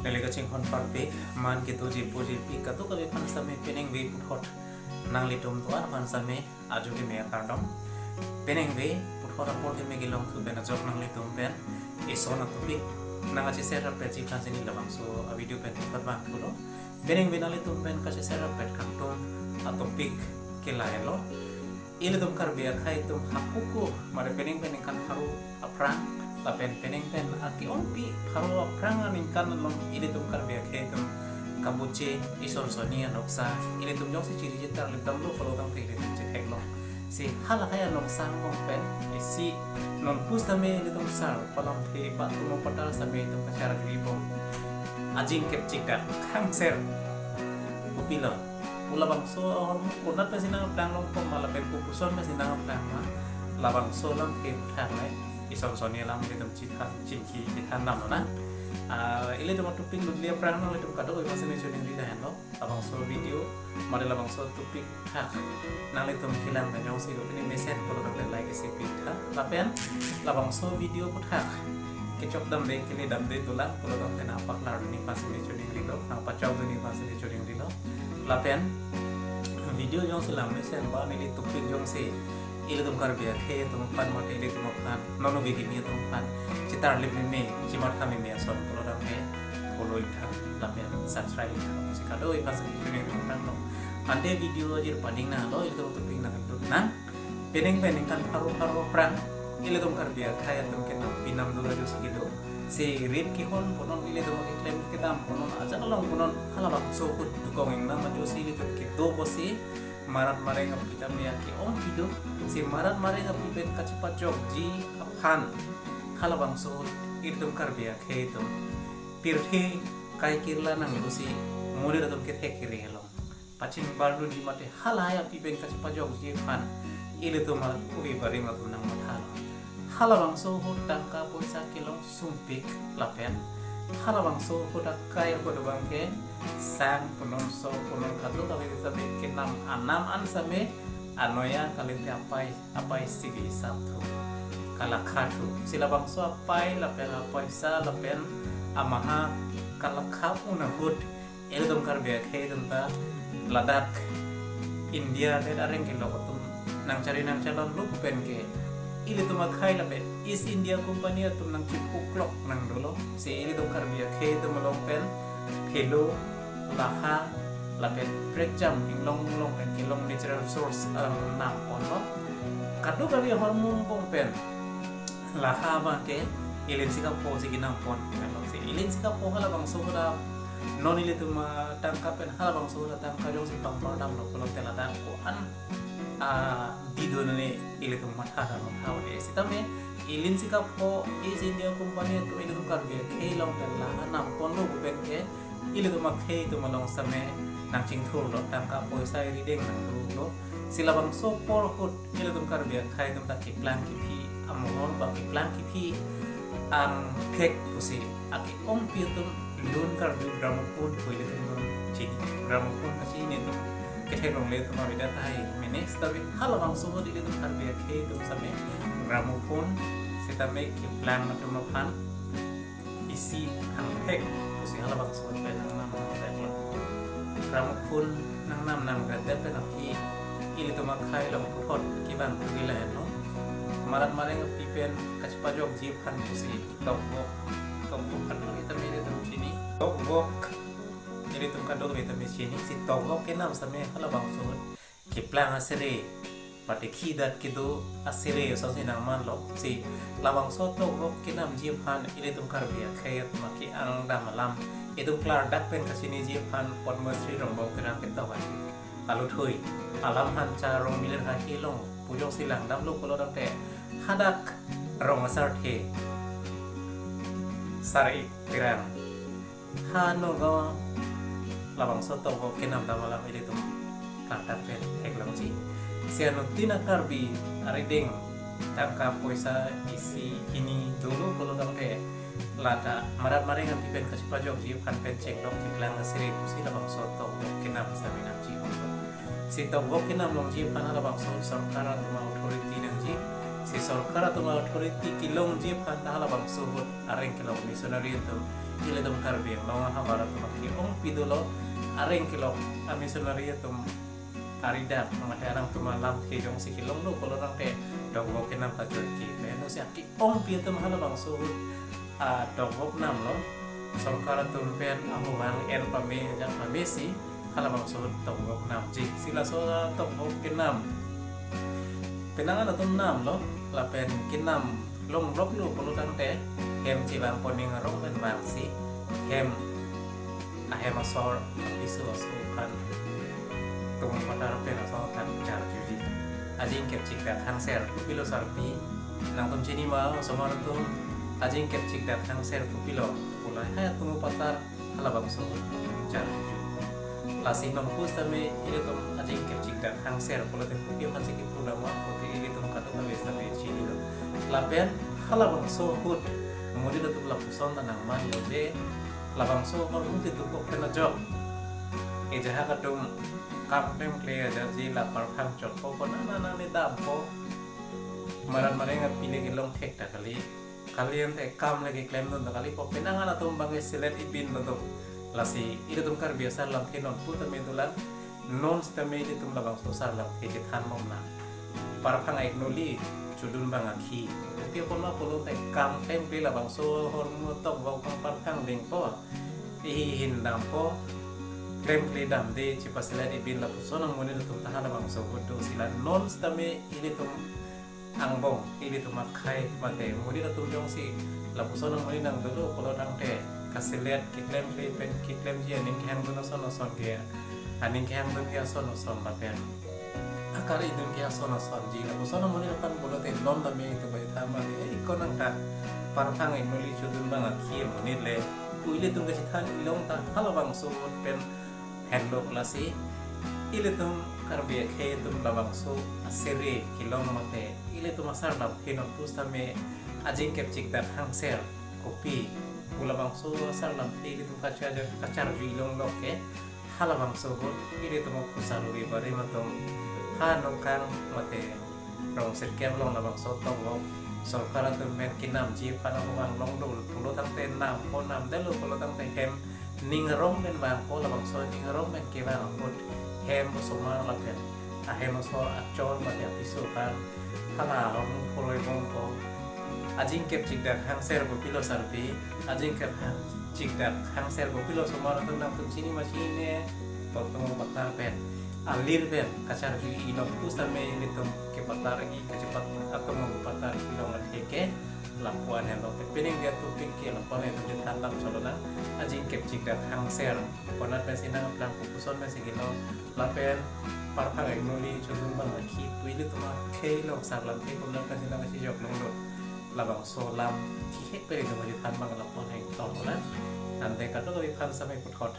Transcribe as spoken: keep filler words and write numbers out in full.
Neli kachinghon parpik, man kedo jirpo jirpi kadokave aphan sitame peningve puthot nanglitum do-an aphan sitame ajo keme akardom. Peningve puthot apor keme kelong thu pen ajok nanglitum pen ison a-topic nangkacheser rapetji aphan si neli labangso a-video pen thupatbang thulo. Peningve nanglitum pen kacheser rapet kangtung a-topic ke lahelo. Ilitum Karbi akhei atum hakuku mare peningve ningkan pharo aphrang lapen peningve ake-ongpi pharo aphrang aningkan along ilitum Karbi akhei atum kabuche ison soni anoksa ilitum jongsi chiri chetar ilitum lo, pulo tangte ilitum chetheklong. Si halahai anoksa angbong pen isi non pusitame ilitum sar palamthe ba tumo patar sitame itum kachar gribom ajing kepchik dak khangser kopilo. Pu labangso ahormu konat pensi nangplang longpo ma lapen kopuson pensi nangplang ma, labangso alam ke thang lai. Ison soni alam ilitum chithan chingki chithan damlo na. Ah, ilitum a-topic ludli aphrang nanglitum kadokave aphan sitame choningri lahenlo. Labangso video mare labangso topic thak nanglitum kelang pen jongsi do pini mesen pulo tangte like isi pitha. Lapen labangso video puthak kechok damde kele damde dolang pulo tangte nangpaklar dun aphan sitame choningrilo, nangpachok dun aphan sitame choningrilo. Lapen video jongsi lang mesen ba neli topic jongsi ilitum Karbi akhei atum aphan mate ilitum aphan, non ove kimi atum aphan chetar lim meme, chematha meme ason pulo tangte follow itha lapen subscribe itha pusi kadokave aphan sitame choningri nanglo. Ante video ajir pading nanglo, ilitum a-topic nangdun nang. Peningve ningkan pharo pharo aphrang ilitum Karbi akhei atum kenam pinam dura jus kedo. Si rit kehon punon, ilitum keklem kedam punon, ajat along punon, halabangso ahut dukong ingnam ajo si ilitum kedo pusi marat mareng api tame ake-ongpi do. Si marat mareng api pen kachepajokji aphan halabangso ahut ilitum Karbi akhei atum pirthe kai kirla nanglo si monit atum kethek kere along pachingbar dunji mate halahai api pen kachepajokji aphan ilitum a-ove barim atum nangmathalo. Halabangso ahut tangka poisa kelong sumpik lapen halabangso ahut akai ahut abang ke sang punon so punon kadokave sitame kenam anam an sitame anoya kalite apai apai sigi hisap thu kalakha thu. Si labangso apai lapen apoisa lapen amaha kalakha un ahut ilitum Karbi akhei atum ta ladak India det areng kelok atum nangchari nangchalon lo pu pen ke ilitum akhei lapen East India Company atum nangchipuklok nangdolo. Si ilitum Karbi akhei atum along pen phelo, laha lapen prekjam inglong inglong pen kelong natural resource, eh, nangponlo. Kadokave ahormu angbong pen laha abang ke ilinsi kapho si kenam pon pen lo. Si ilinsi kapho halabangso ahut a non ilitum, ah, tangka pen halabangso ahut a tangka jongsi pangpar damlo pulote ladak ko-an, ah, didun ne ilitum matha dam matha ode. Sitame ilinsi kapho East India Company atum ilitum Karbi akhei along pen laha nam ponlo pu pen ke ilitum akhei atum along sitame nangchingthurlo, tangka poisa irideng nangduklo. Si labangso apor ahut ilitum Karbi akhei atum ta keplang kephi amohor ba keplang kephi angthek pusi ake-ongpi atum lun Karbi gramophone pu ilitum dun chini. Gramophone kachini atum kethek longle atum avedet tahai mene, sitame halabangso ahut ilitum Karbi akhei atum sitame gramophone sitame keplang atum aphan isi angthek pusi halabangso pen nangnam nangveklo. Gramophone nangnam nangvekdet pen aphi ilitum akhei along puthot kevang thu ke lahenlo. Marat mareng api pen kachepajokji aphan pusi tokvok, tokvok kadokave tame ilitum chini. Tokvok ilitum kadokave tame chini. Si tokvok kenam sitame halabangso ahut keplang asere, mate khidat kedo asere asonsi nangmanlo. Si labangso tokvok kenamji aphan ilitum Karbi akhei atum ake-ang dam alam itum klardak pen kachiniji aphan Padma Shri Rongbong Terang ketok ai. Alo thui, alam hancha rong milir ha hilong pu jongsi langdamlo pulo tangte hadak rong asarthe Sar-ik Terang ha Nagaon labangso tokvok kenam dam alam ilitum klardak pen theklongji. Si anuttin a-Karbi arideng tangka poisa isi hini dolo pulo tangte lata marat mareng api pen kachepajokji aphan pen chekdok keplang asere pusi labangso tokvok kenam sitame nangji honglo. Si tokvok kenam longji aphan labangso sorkar atum authority nangji. Si sorkar atum authority kelongji aphan ta halabangso ahut areng kelok missionary atum, ilitum Karbi Anglong ahavar atum ke-ongpi dolo, areng kelok a missionary atum aridak mate arang atum alamthe jongsi kelonglo pulo tangte tokvok kenam ta chotke. Lahenlo si ake-ongpi atum halabangso ahut a tokvok namlo. Sorkar atum pen ahuvang en pame ajak pame si halabangso ahut tokvok namji. Si laso a tokvok kenam, penang an atum namlo, lapen kenam longloklo pulo tangte hem chevangpo ning arong pen vangsi hem, ahem asor, apiso aso aphan, Tongmukpatar pen aso aphan charjuji. Ajingkep chikdak hangser kopilo sarpi, nangtum chini ma osomar atum? Ajingkep chikdak hangser kopilo pu lahai Tongmukpatar halabangso ahut charjuji. Lasi non pusitame ilitum ajingkep chikdak hangser pulote kopi aphansi kipu lama pulote ilitum kadokave sitame chinilo. Lapen halabangso ahut monit atum lapuson ta nangmanlo je labangso ahormu te tupok pen ajok ejahak atum kam klemkle ajatji, la parphang chotpo, konat nang ne dampo, maran mareng aphi le kelong thek ta kali, kali ante kam le keklemdun ta kali pu penang an atum abang ke selet ibin lo do. Lasi ilitum Karbi asar lamthe non pusitame dolang, non sitame ilitum labangso asar lamthe chethan bomlang. Parphang iknoli chodun abang akhi. Kopi apot ma pulote kam klemkle, labangso ahormu tokvok abang parphang dingpo, ihi hin dampo, klemkle damde chepaselet ibin lapuson amonit atum ta halabangso ahut do. Si la non sitame ilitum angbong, ilitum akhei mate monit atum jongsi lapuson amonit nang dolo pulo tangte kaselet keklemkle pen keklemji, aning kehangdun ason ason ke, aning kehangdun ke ason ason lapen akaridun ke ason asonji. Lapuson amonit aphan pulote non tame itum kachethan ma, eh, konang ta parphang iknoli chodun abang akhi amonit le pu ilitum kachethan ilong ta halabangso ahut pen henlo. Lasi ilitum Karbi akhei atum labangso asere kelong mate ilitum asar lamthe non pusitame ajingkep chikdak hangser kopi pu labangso asar lamthe ilitum kacharju, kacharju ilonglok ke halabangso ahut ilitum aphusar avi barim atum ha nokang mate rong sirkep along labangso tokvok sorkar atum pen kenamji aphan ahuvang longlo pulo tangte nampo, namdetlo pulo tangte hem ning arong pen vangpo, labangso ning arong pen kevang ahut hem osomar lapen ahem asor achor mate apiso aphan hala ahormu phuroi bompo. Ajingkep chikdak hangser kopilo sarpi, ajingkep hang, chikdak hangser kopilo osomar atum, nangtum chini ma chinine, Tongmukpatar pen, alir pen kacharju-i non pusitame ilitum kepatar-i kachepat atum Tongmukpatar kelong athe ke lapu-an henlo. Pen penang dia topik ke lapu-an itum chethan dam cholo nang, ajingkep chikdak hangser konat pensi nangplang, kopuson pensi kelo, lapen parphang iknoli chodun abang akhi pu ilitum akhei along asar lamthe konat pensi nangkachejok longlo. Labangso alam kihek pen itum kachethan abang lapu-an heng tong nang. Ante kadokave aphan samai puthot